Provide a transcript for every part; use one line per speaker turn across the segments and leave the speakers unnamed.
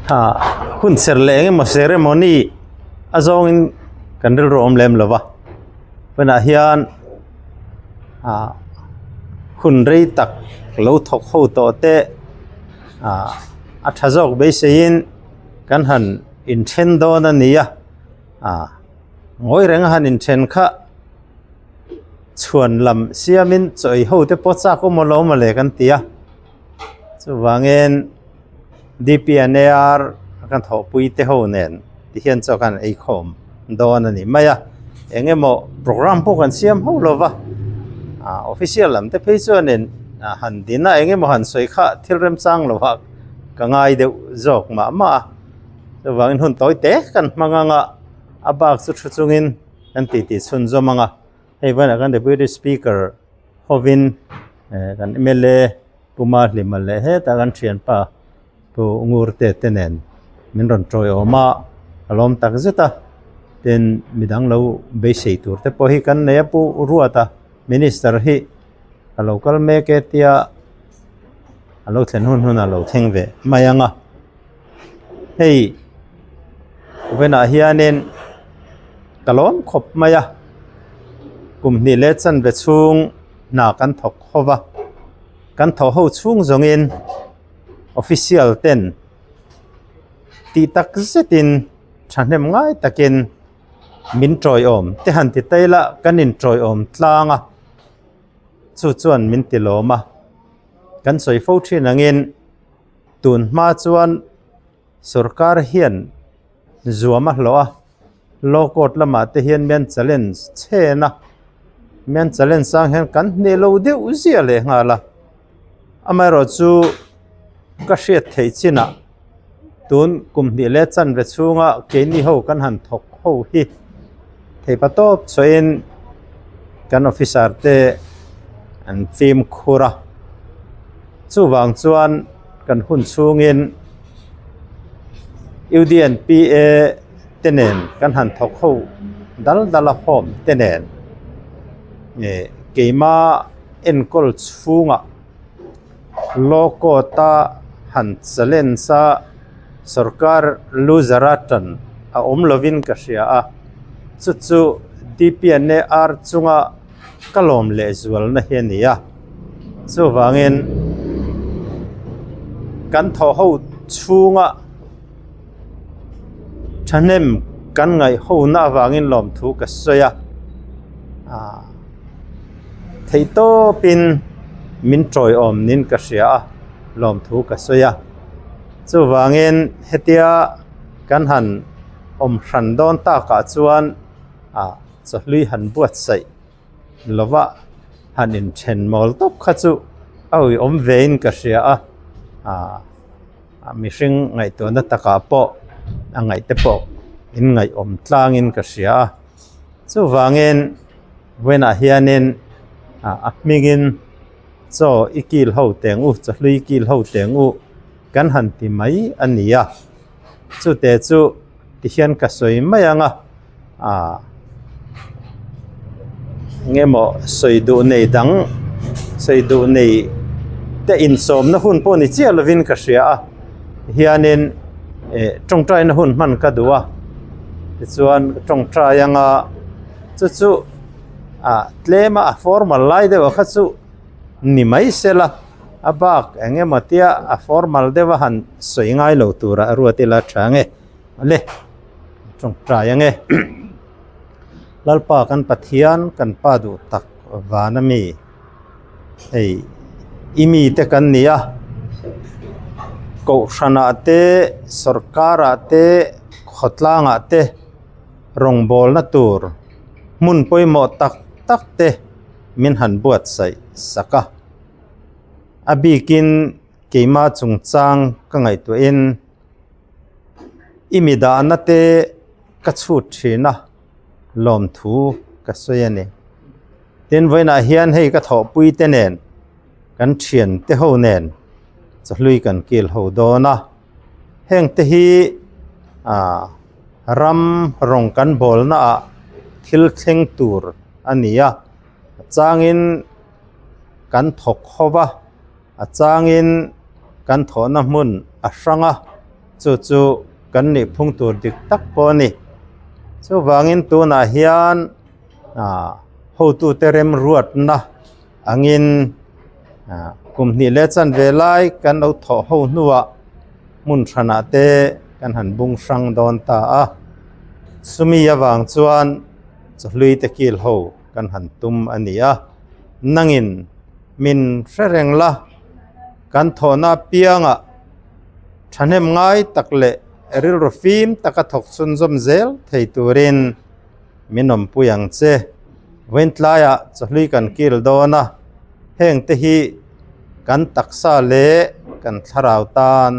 Hun ser leh eng emaw ceremony a zawngin kan rilru a awm lem lo va hunah hian ah hun rei tak lo thawk ho tawh te ah a tha zawk beiseiin kan han inthen dawn a ni a ah ngawi reng a han inthen kha chhuan lam siamin chaw ei ho te pawh chak awm lo mawle kan ti a chuvangin D_P_N_A_R kan thawhpui te ho nen ti hian chaw kan ei khawm dawn a ni mai a eng emaw program pawh kan siam hauh lo va ah official lam te phei chuanin ah han din a eng emaw han sawi kha thil remchang lo ah ka ngai deuh zawk mah mah a chuvangin hun tawi te kan hmang ang a a bak chu thu chungin kan titi chhunzawm ang a hei vawiinah khan deputy speaker hovin eh kan M_L_A Puma Hlima leh hetah kan thianpa Pu Ngurte te nen min rawn tawiawm a ka lawm tak zet a tin midang lo beisei tur te pawh hi kan nei a Pu Ruata minister hi a lo kal mek e tia a lo thlen hun hun a lo thleng ve mai ang a hei vawiinah hianin ka lawm khawp mai a kum hnih leh chanve chhung hna kan thawk ho va kan thawh ho chhung zawngin official ten tih tak zetin thahnem ngai takin min tawiawm te han ti ta ila kan intawiawm tlang a chu chuan min ti lawm a kan sawi fo thin angin tun hma chuan sorkar hian zuam a hlawh a law court lamah te hian mian challenge chhen a mian challenge ang hian kan hneh lo deuh ziah leh nghal a amaherawh chu ka hriat theih chinah tun kum hnih leh chanve chhunga keini ho kan han thawk ho hi theipa tawp chhuahin kan officer te an fimkhur a chuvang chuan kan hun chhungin U_D_N_P_A te nen kan han thawk ho dal dal a home te nen ih keima enkawl chhungah law court a han challenge a sorkar loser a tan a awm lovin ka hria a chu chu D_P_N_A_R chunga ka lawm leh zualna hi a ni a chuvangin kan thawh ho chhunga thahnem kan ngaih ho na avangin lawmthu ka sawi a ah theih tawpin min tawiawm niin ka hria a lawmthu ka sawi a chuvangin hetia kan han awm hran dawn takah chuan ah chawhlui han buatsaih lova han inthen mawl tawp kha chu a uiawm vein ka hria a ah mihring ngaihtuahna takah pawh a ngaih te pawh in ngaihawm tlangin ka hria a chuvangin vawiinah hianin ah a hmingin chaw i kil ho teng u chawhlui kil ho teng u kan han ti mai a ni a chute chu tihian ka sawi mai ang a ah eng emaw sawi duh nei dang sawi duh nei te insawmna hun pawh ni chiah lovin ka hria a hianin eh tawngtaina hun hman ka duh a tichuan tawngtai anga chu chu ah tlem a a formal lai deuh kha chu ni mai sela a bak eng emaw tia a formal deuh a han sawi ngai lo tura a ruat ila tha nge le tawngtai ange Lalpa kan Pathian kan pa duh tak van ami hei i mi te kan ni a kohhranah te sorkarah te khawtlangah te rawngbawlna tur hmun pawimawh tak tak te min han buatsaih sak a a bikin keima chungchang ka ngaihtuahin i mi dahna te ka chhut thin a lawmthu ka sawi a ni tin vawiinah hian hei ka thawhpui te nen kan thian te ho nen chawhlui kan kil ho dawn a heng te hi ah ram rawng kan bawl naah thil thleng tur a ni a a changin kan thawk ho va. A changin kan thawhna hmun a hrang a. Chu chu kan nih phung tur dik tak pawh a ni. Chuvangin tunah hian ah hotute remruatna angin ah kum hnih leh chanve lai kan lo thawh ho hnuah hmun hranah te kan han bung hrang dawn ta a. Chumi avang chuan chawhlui te kil ho kan han tum a ni a. Nangin min hre reng la, kan thawhna apiangah thahnem ngai tak leh rilru fim taka thawk chhunzawm zel thei turin min awmpui ang che. Vawiin tlaiah chawhlui kan kil dawn a, heng te hi kan taksa leh kan thlarau tan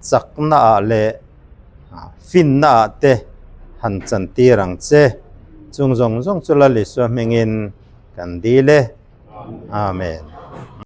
chakna ah leh finna ah te han chantir ang che. Chung zawng zawng chu Lalisua hmingin kan dil e. Amen.